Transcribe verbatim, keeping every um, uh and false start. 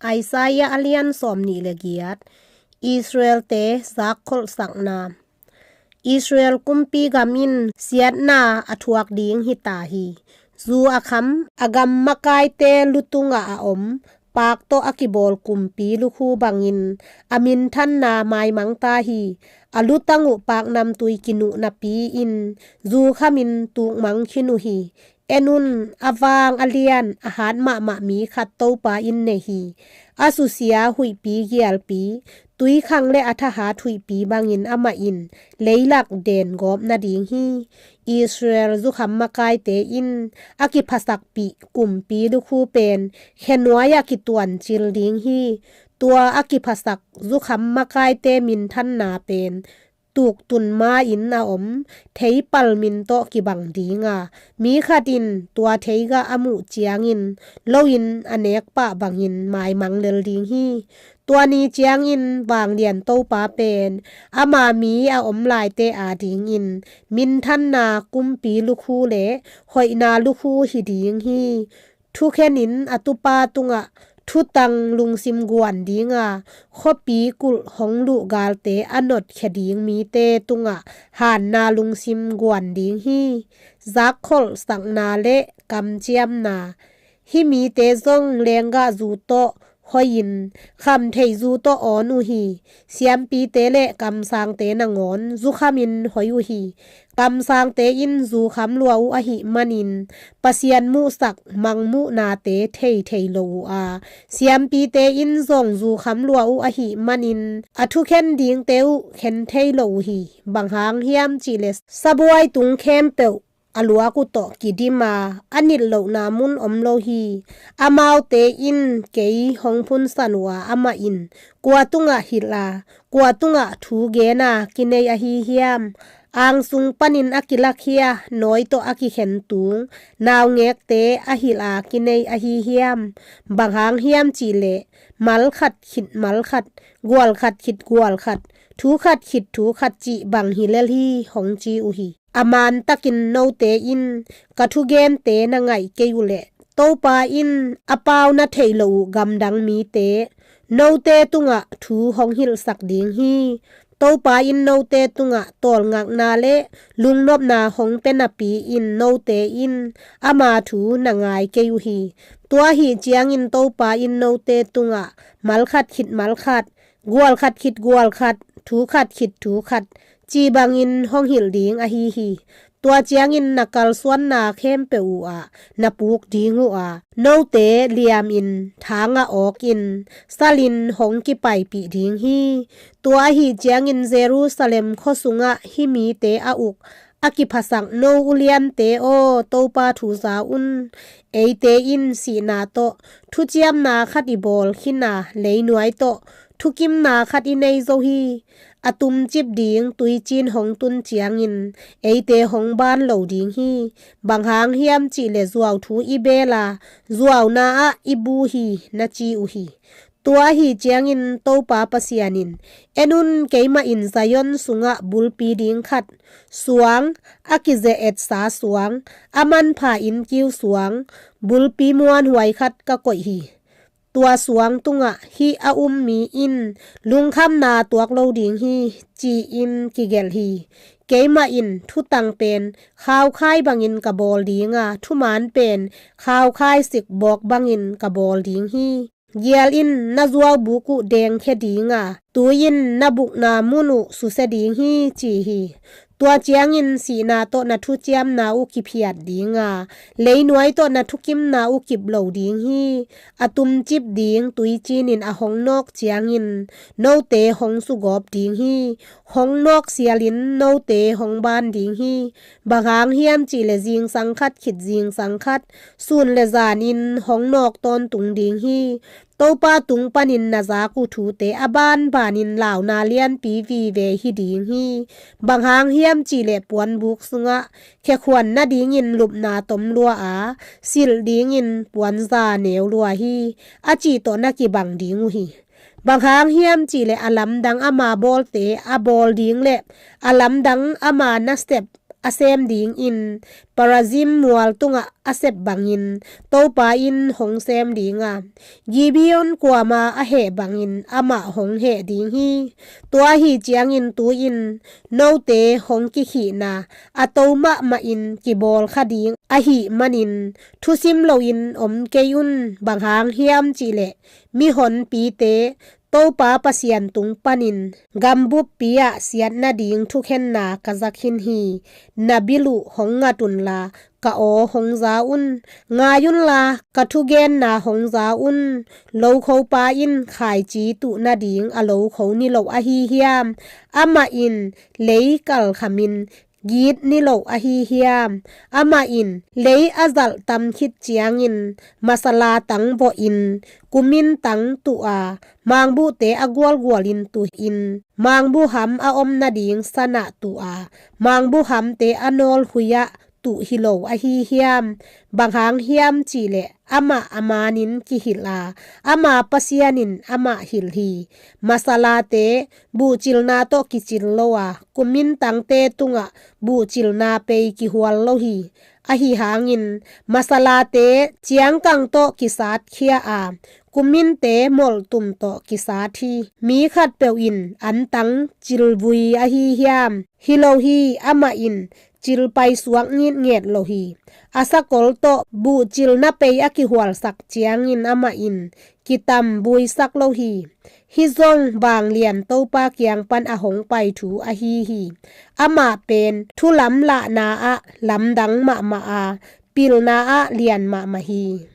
Isaiah a lian sawmnih le giat. Israelte zakkholhsakna. Israel kumpi gam in siatna a thuak ding hi ta hi. Zu a kham a gam makaite lu tungah a om, paak tawh a kibawl kumpi lukhu bangin a minthanna maimang ta hi. A lutang uh paak namtui kinuh napi-in zu khamin tukmang khin uh hi. En un, a vang a lian a hat mahmah mi khat Topa in nei hi. A susia huihpi gialpi, tuikhang le a thahat huihpi bangin amah in leilak den gawp nading hi. Israel zukham makaite in a kiphasakpih kumpi lukhu pen khenuai-ah kituancil ding hi. Tua a kiphasak zukham makaite minthanna pen tuktun ma-in a om theipal min tawh kibang ding a, mi khat in tua theigah a muh ciangin lo-in a nek pah bangin maimang lel ding hi. Tua ni ciangin Vanglian Topa pen ama mi a om laite adingin minthanna, kumpi lukhu le hoihna lukhu hi ding hi. Thukhenin a tupa tungah thutang lungsim guan ding a, khuapi kulh hong luh galte a notkhia ding mite tungah hanna lungsim guan ding hi. Zakkholhsakna le kamciamna. Hih mite zong lenggahzu tawh hoihin, khamtheihzu tawh awn uh hi. Siampite le kamsangte nangawn zukhamin hoi uh hi. Kamsangte in zukham lua uh ahih manin Pasian muhsak mangmuhnate thei thei lo uh a, siampite in zong zukham lua uh ahih manin a thukhen dingte uh khen thei lo uh hi. Bang hang hiam cihleh sabuai tung khempeuh a luak uh tawh kidim a, a nilh lohna mun om lo hi. Amaute in kei hong phunsan uh a, amah in kua tungah hilh a, kua tungah thu gen a kinei ahi hiam? Angsung panin a kilakkhia nawi tawh a kikhen tung naungekte a hilh a kinei ahi hiam? Bang hang hiam cihleh mal khat khit mal khat, gual khat khit gual khat, thu khat khit thu khat cih bang hi lel hi, hong ci uh hi. A mantakin note in ka thugente na ngaih kei uh leh Topa in a pau na theih loh uh gamdang mite note tungah thu hong hilhsak ding hi. Topa in note tungah tawlngakna le lungnopna hong pia napi-in note in ama thu na ngai kei uh hi. Tua ahih ciangin Topa in note tungah mal khat khit mal khat, gual khat khit gual khat, thu khat khit thu khat cih bangin hong hilh ding ahi hi. Tua ciangin na kalsuanna khempeuh uh ah na puk ding uh a, note liamin thangah awkin salin hong kipaipih ding hi. Tua ahih ciangin Jerusalem khua sungah hih mite a uk a kiphasak no uliante aw, Topa thu za un. Eite in sihna tawh thuciamna khat i bawl khin a, leinuai tawh thukimna khat i nei zo hi. A tumcip ding tuicin hong tun ciangin eite hong ban lo ding hi. Bang hang hiam cihleh zuauthu i beel a, zuauna ah i bu hi, na ci uh hi. Tua ahih ciangin Topa Pasian in, en un, keimah in Zion sungah bulpi ding khat, suang, a kize-etsa suang, a manpha innkiu suang, bulpi muanhuai khat ka koih hi. Tua suang tungah hih a um mi in lungkhamna tuak lo ding hi, ci-in kigelh hi. Keimah in thutang pen khaukhai bangin ka bawl ding a, thuman pen khaukhai sikbawk bangin ka bawl ding hi. Gial in na zuaubuk uh dengkhia ding a, tui in na bukna mun uh susia ding hi, ci hi. Tua ciangin sihna tawh na thuciamna uh kiphiat ding a, leinuai tawh na thukimna uh kip lo ding hi. A tumcip ding tuicin in a hong nawk ciangin note hong sugawp ding hi. Hong nawk sialin note hong ban ding hi. Bang hang hiam cihleh zingsang khat khit zingsang khat, sun le zanin hong nawk tawntung ding hi. Topa tung panin na zak uh thute a banbanin launa lianpi vive hi ding hi. Bang hang hiam cihleh puanbuk sungah khekhuan nadingin lupna tom lua a, silh dingin puanza neu lua hi, a cih tawh na kibang ding uh hi. Bang hang hiam cihleh a lamdang ama bawlte a bawl ding le a lamdang ama nasep a sem dingin Perazim mual tungah a sep bangin Topa in hong sem ding a, Gibeon kuama a heh bangin amah hong heh ding hi. Tua ahi ciangin tu-in note hong kikhihna a to mahmahin kibawl kha ding ahih manin thusim loin om kei un. Bang hang hiam cihleh mihonpite Topa Pasian tung panin gambuppi ah siat nading thukhenna ka za khin hi. Na bil uh hong ngat unla, ka aw hong za un. Ngai unla, ka thugenna hong za un. Lokhopa in khaici tuh nading a lokho ni lo ahi hiam? Amah in lei kalkhamin git ni lo ahi hiam? Amah in lei a zalh tam khit ciangin masala tang vawhin, kumin tang tuh a, mangbuhte a gualgualin tuhin, mangbuham a om nading sanah tuh a, mangbuhamte a nawlhuiah tuh hi lo ahi hiam? Bang hang hiam cihleh amah a manin kihilh a, ama Pasian in amah hilh hi. Masalate buhcilna tawh kicil lo a, kumintangte tungah buhcilna pei kihual lo hi. Ahi hangin masalate ciangkang tawh kisatkhia a, kuminte molhtum tawh kisat hi. Mi khatpeuh in antang cilvui ahi hiam? Hi lo hi. Amah in cil paisuak ngitnget lo hi. A sakol tawh buhcilna pei a kihualsak ciangin amah in kitam buisak lo hi. Hih zong vanglian Topa kiang pan a hong pai thu ahi hi. Amah pen thu lamlahna ah lamdang mahmah a, pilna ah lian mahmah hi.